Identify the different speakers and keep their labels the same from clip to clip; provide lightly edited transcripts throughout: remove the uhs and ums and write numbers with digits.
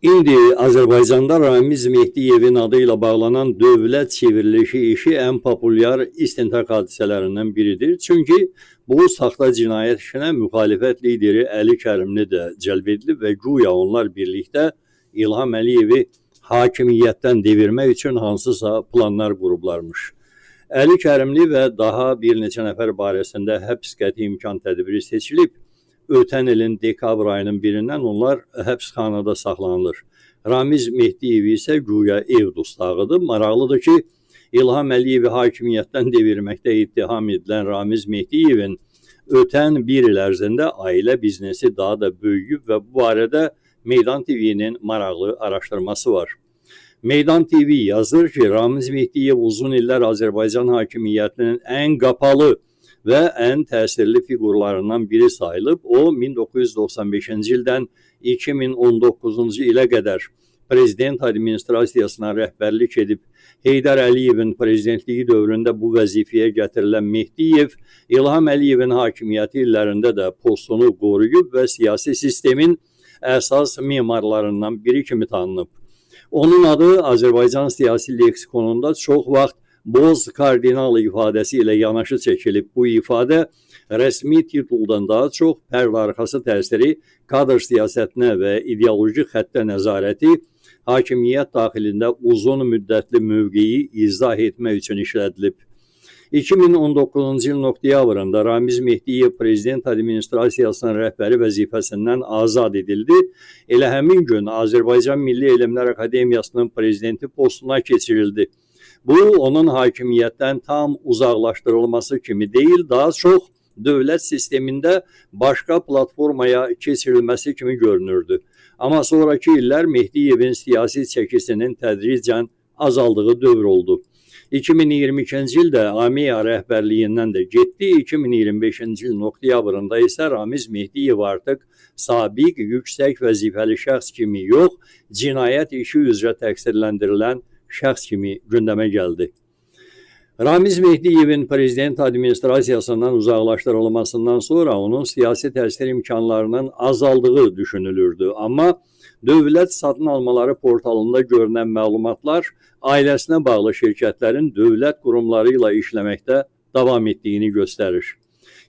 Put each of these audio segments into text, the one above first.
Speaker 1: İndi Azərbaycanda Ramiz Mehdiyevin adı ilə bağlanan dövlət çevrilişi işi ən populyar istintaq hadisələrindən biridir. Çünki bu saxta cinayət işinə müxalifət lideri Əli Kərimli də cəlb edilib və güya onlar birlikdə İlham Əliyevi hakimiyyətdən devirmək üçün hansısa planlar qurublarmış. Əli Kərimli və daha bir neçə nəfər barəsində həbs qəti imkan tədbiri seçilib. Ötən ilin dekabr ayının birindən onlar həbsxanada saxlanılır. Ramiz Mehdiyev isə güya ev dustağıdır. Maraqlıdır ki, İlham Əliyevi hakimiyyətdən devirməkdə ittiham edilən Ramiz Mehdiyevin ötən bir il ərzində ailə biznesi daha da böyüyüb və bu barədə Meydan TV-nin maraqlı araşdırması var. Meydan TV yazır ki, Ramiz Mehdiyev uzun illər Azərbaycan hakimiyyətinin ən qapalı və ən təsirli fiqurlarından biri sayılıb. O 1995-ci ildən 2019-cu ilə qədər prezident administrasiyasına rəhbərlik edib. Heydər Əliyevin prezidentliyi dövründə bu vəzifəyə gətirilən Mehdiyev İlham Əliyevin hakimiyyəti illərində də postunu qoruyub və siyasi sistemin əsas memarlarından biri kimi tanınıb. Onun adı Azərbaycan siyasi leksikonunda çox vaxt boz kardinal ifadəsi ilə yanaşı çəkilib. Bu ifadə rəsmi tituldan daha çox pərdə təsiri, kadr siyasətinə və ideoloji xəttə nəzarəti, hakimiyyət daxilində uzun müddətli mövqeyi izah etmək üçün işlədilib. 2019-cu ilin oktyabrında Ramiz Mehdiyev prezident administrasiyasının rəhbəri vəzifəsindən azad edildi. Elə həmin gün Azərbaycan Milli Elmlər Akademiyasının prezidenti postuna keçirildi. Bu, onun hakimiyyətdən tam uzaqlaşdırılması kimi deyil, daha çox dövlət sistemində başqa platformaya keçirilməsi kimi görünürdü. Amma sonraki illər Mehdiyevin siyasi çəkisinin tədricən azaldığı dövr oldu. 2022-ci ildə AMİA rəhbərliyindən də getdi. 2025-ci ilin oktyabrında isə Ramiz Mehdiyev artıq sabiq yüksək vəzifəli şəxs kimi yox, cinayət işi üzrə təqsirləndirilən şəxs kimi gündəmə gəldi. Ramiz Mehdiyevin prezident administrasiyasından uzaqlaşdırılmasından sonra onun siyasi təsir imkanlarının azaldığı düşünülürdü. Amma dövlət satın almaları portalında görünən məlumatlar ailəsinə bağlı şirkətlərin dövlət qurumları ilə işləməkdə davam etdiyini göstərir.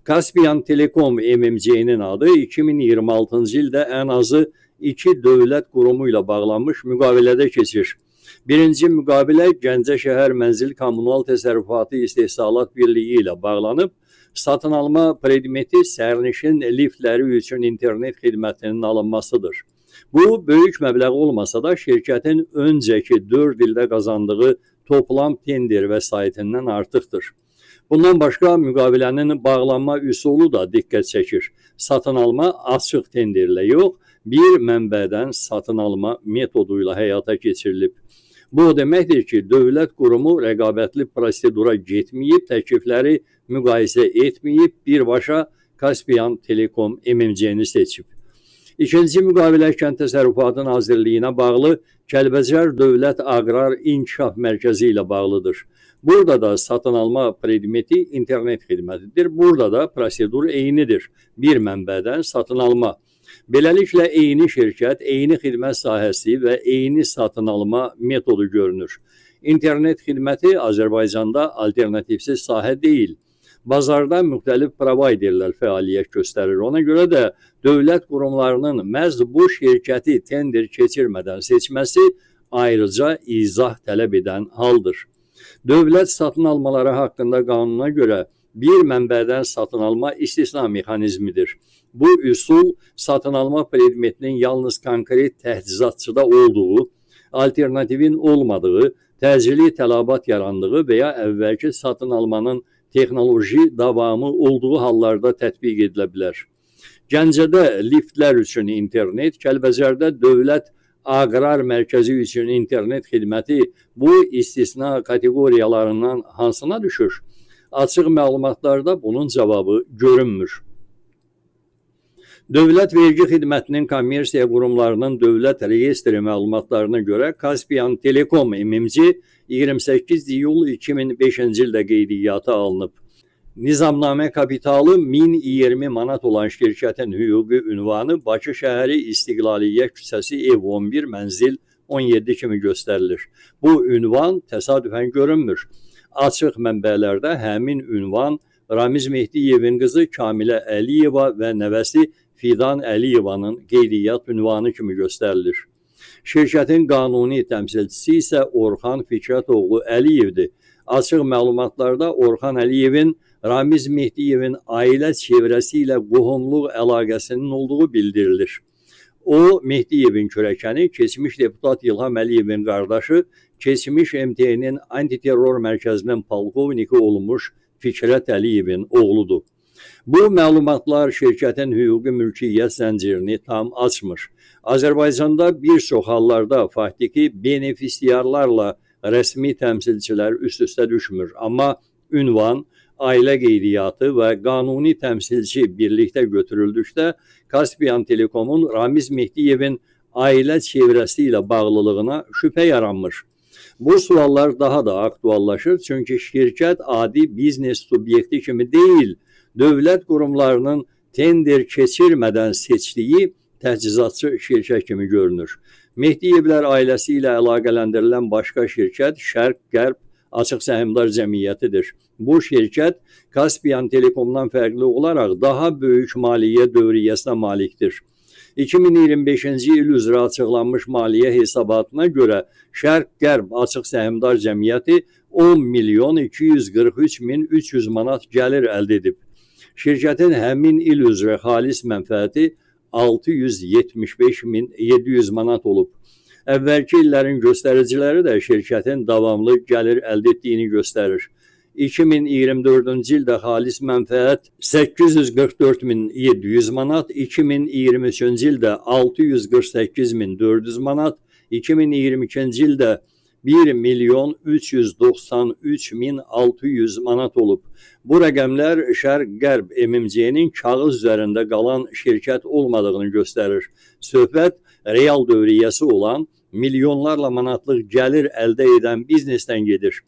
Speaker 1: Caspian Telekom MMC-nin adı 2026-cı ildə ən azı iki dövlət qurumu ilə bağlanmış müqavilədə keçir. Birinci müqavilə Gəncə şəhər mənzil kommunal təsərrüfatı istehsalat birliyi ilə bağlanıb. Satın alma predmeti sərnişin liftləri üçün internet xidmətinin alınmasıdır. Bu böyük məbləğ olmasa da şirkətin öncəki 4 ildə qazandığı toplam tender vəsaitindən artıqdır. Bundan başqa müqavilənin bağlanma üsulu da diqqət çəkir. Satın alma açıq tenderlə yox, bir mənbədən satın alma metodu ilə həyata keçirilib. Bu o deməkdir ki, dövlət qurumu rəqabətli prosedura getməyib, təklifləri müqayisə etməyib, birbaşa Caspian Telekom MMC-ni seçib. İkinci müqavilə Kənd Təsərrüfatı Nazirliyinə bağlı Kəlbəcər Dövlət Aqrar İnkişaf Mərkəzi ilə bağlıdır. Burada da satın alma predmeti internet xidmətidir. Burada da prosedur eynidir. Bir mənbədən satın alma. Beləliklə eyni şirkət, eyni xidmət sahəsi və eyni satın alma metodu görünür. İnternet xidməti Azərbaycanda alternativsiz sahə deyil. Bazarda müxtəlif provayderlər fəaliyyət göstərir. Ona görə də dövlət qurumlarının məhz bu şirkəti tender keçirmədən seçməsi ayrıca izah tələb edən haldır. Dövlət satın almaları haqqında qanuna görə bir mənbədən satın alma istisna mexanizmidir. Bu üsul satın alma predmetinin yalnız konkret təchizatçıda olduğu, alternativin olmadığı, təcili tələbat yarandığı və ya əvvəlki satın almanın texnoloji davamı olduğu hallarda tətbiq edilə bilər. Gəncədə liftlər üçün internet, Kəlbəcərdə dövlət aqrar mərkəzi üçün internet xidməti bu istisna kateqoriyalarından hansına düşür? Açıq məlumatlarda bunun cavabı görünmür. Dövlət Vergi Xidmətinin kommersiya qurumlarının dövlət reyestri məlumatlarına görə Caspian Telekom MMC 28 iyul 2005-ci ildə qeydiyyata alınıb. Nizamnamə kapitalı 1020 manat olan şirkətin hüquqi ünvanı Bakı şəhəri İstiqlaliyyə küçəsi ev 11 mənzil 17 kimi göstərilir. Bu ünvan təsadüfən görünmür. Açıq mənbələrdə həmin ünvan Ramiz Mehdiyevin qızı Kamilə Əliyeva və nəvəsi Fidan Əliyevanın qeydiyyat ünvanı kimi göstərilir. Şirkətin qanuni təmsilçisi isə Orxan Fikrətoğlu Əliyevdir. Açıq məlumatlarda Orxan Əliyevin Ramiz Mehdiyevin ailə çevrəsi ilə qohumluq əlaqəsinin olduğu bildirilir. O, Mehdiyevin kürəkəni, keçmiş deputat İlham Əliyevin qardaşı, keçmiş MTN-in antiterror mərkəzinin polkovniki olmuş Fikrət Əliyevin oğludur. Bu məlumatlar şirkətin hüquqi mülkiyyət zəncirini tam açmır. Azərbaycanda bir çox hallarda faktiki benefisiarlarla rəsmi təmsilçilər üst-üstə düşmür. Amma ünvan, ailə qeydiyyatı və qanuni təmsilçi birlikdə götürüldükdə Kaspian Telekomun Ramiz Mehdiyevin ailə çevrəsi ilə bağlılığına şübhə yaranmış. Bu suallar daha da aktuallaşır çünki şirkət adi biznes subyekti kimi deyil, dövlət qurumlarının tender keçirmədən seçdiyi təchizatçı şirkət kimi görünür. Mehdiyevlər ailəsi ilə əlaqələndirilən başqa şirkət Şərq-Qərb Açıq Səhmdar Cəmiyyətidir. Bu şirkət Kaspian Telekomdan fərqli olaraq daha böyük maliyyə dövriyyəsinə malikdir. 2025-ci il üzrə açıqlanmış maliyyə hesabatına görə Şərq-Qərb Açıq Səhmdar Cəmiyyəti 10 milyon 243 min 300 manat gəlir əldə edib. Şirkətin həmin il üzrə xalis mənfəəti 675 min 700 manat olub. Əvvəlki illərin göstəriciləri də şirkətin davamlı gəlir əldə etdiyini göstərir. 2024-cü ildə xalis mənfəət 844.700 manat, 2023-cü ildə 648.400 manat, 2022-ci ildə 1 milyon 393 min 600 manat olub. Bu rəqəmlər Şərq-Qərb MMC-nin kağız üzərində qalan şirkət olmadığını göstərir. Söhbət real dövriyyəsi olan milyonlarla manatlıq gəlir əldə edən biznesdən gedir.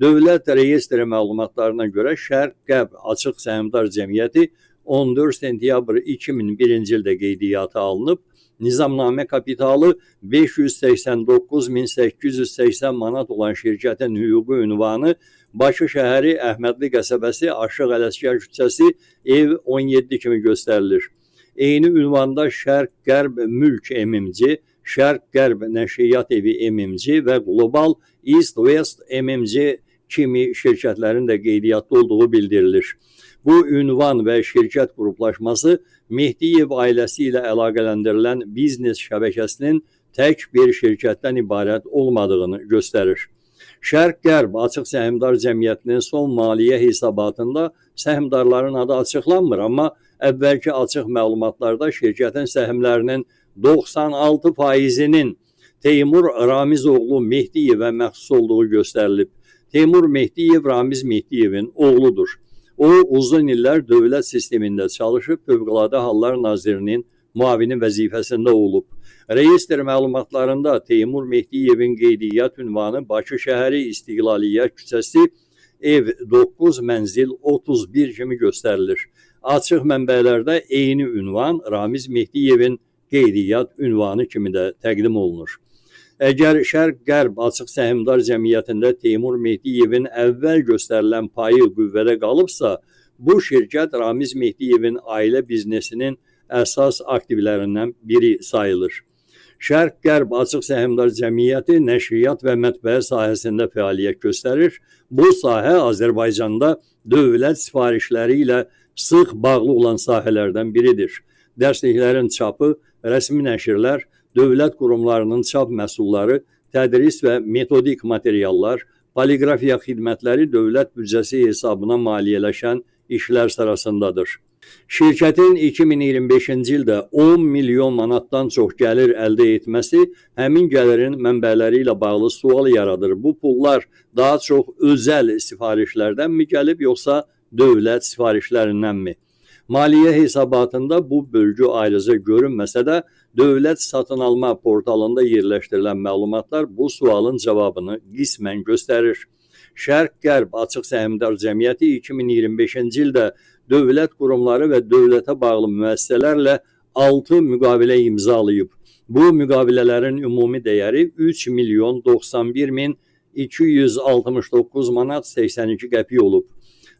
Speaker 1: Dövlət reyestri məlumatlarına görə Şərq-Qərb Açıq Səhmdar Cəmiyyəti 14 sentyabr 2001-ci ildə qeydiyyata alınıb. Nizamnamə kapitalı 589.880 manat olan şirkətin hüquqi ünvanı Bakı şəhəri Əhmədli qəsəbəsi Aşıq Ələsgər küçəsi ev 17 kimi göstərilir. Eyni ünvanda Şərq-Qərb Mülk MMC, Şərq-Qərb Nəşriyyat Evi MMC və Global East-West MMC kimi şirkətlərin də qeydiyyatda olduğu bildirilir. Bu ünvan və şirkət qruplaşması Mehdiyev ailəsi ilə əlaqələndirilən biznes şəbəkəsinin tək bir şirkətdən ibarət olmadığını göstərir. Şərq-Qərb Açıq Səhmdar Cəmiyyətinin son maliyyə hesabatında səhmdarların adı açıqlanmır, amma əvvəlki açıq məlumatlarda şirkətin səhmlərinin 96%-inin Teymur Ramizoğlu Mehdiyevə məxsus olduğu göstərilib. Teymur Mehdiyev Ramiz Mehdiyevin oğludur. O, uzun illər dövlət sistemində çalışıb, Fövqəladə Hallar Nazirinin müavini vəzifəsində olub. Reyestr məlumatlarında Teymur Mehdiyevin qeydiyyat ünvanı Bakı şəhəri İstiqlaliyyət küçəsi ev 9 mənzil 31 kimi göstərilir. Açıq mənbələrdə eyni ünvan Ramiz Mehdiyevin qeydiyyat ünvanı kimi də təqdim olunur. Əgər Şərq-Qərb Açıq Səhmdar Cəmiyyətində Teymur Mehdiyevin əvvəl göstərilən payı qüvvədə qalıbsa, bu şirkət Ramiz Mehdiyevin ailə biznesinin əsas aktivlərindən biri sayılır. Şərq-Qərb Açıq Səhmdar Cəmiyyəti nəşriyyat və mətbəə sahəsində fəaliyyət göstərir. Bu sahə Azərbaycanda dövlət sifarişləri ilə sıx bağlı olan sahələrdən biridir. Dərsliklərin çapı, rəsmi nəşrlər, dövlət qurumlarının çap məhsulları, tədris və metodik materiallar, poliqrafiya xidmətləri dövlət büdcəsi hesabına maliyyələşən işlər sırasındadır. Şirkətin 2025-ci ildə 10 milyon manatdan çox gəlir əldə etməsi həmin gəlirin mənbələri ilə bağlı sual yaradır. Bu pullar daha çox özəl sifarişlərdənmi gəlib, yoxsa dövlət sifarişlərindənmi? Maliyyə hesabatında bu bölgü ayrıca görünməsə də, dövlət satın alma portalında yerləşdirilən məlumatlar bu sualın cavabını qismən göstərir. Şərq-Qərb Açıq Səhmdar Cəmiyyəti 2025-ci ildə dövlət qurumları və dövlətə bağlı müəssisələrlə 6 müqavilə imzalayıb. Bu müqavilələrin ümumi dəyəri 3 milyon 91 min 269 manat 82 qəpik olub.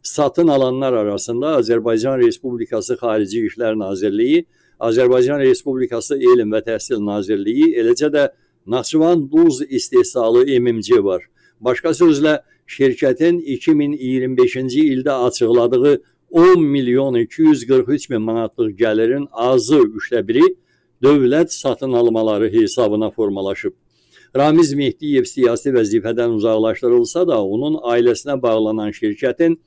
Speaker 1: Satın alanlar arasında Azərbaycan Respublikası Xarici İşlər Nazirliyi, Azərbaycan Respublikası Elm və Təhsil Nazirliyi, eləcə də Naxçıvan Duz İstehsalı MMC var. Başqa sözlə, şirkətin 2025-ci ildə açıqladığı 10 milyon 243 min manatlıq gəlirin azı üçdə biri dövlət satın almaları hesabına formalaşıb. Ramiz Mehdiyev siyasi vəzifədən uzaqlaşdırılsa da, onun ailəsinə bağlanan şirkətin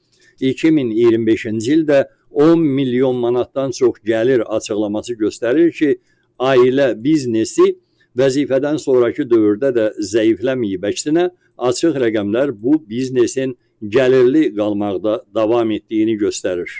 Speaker 1: 2025-ci ildə 10 milyon manatdan çox gəlir açıqlaması göstərir ki, ailə biznesi vəzifədən sonrakı dövrdə də zəifləməyib. Əksinə, açıq rəqəmlər bu biznesin gəlirli qalmaqda davam etdiyini göstərir.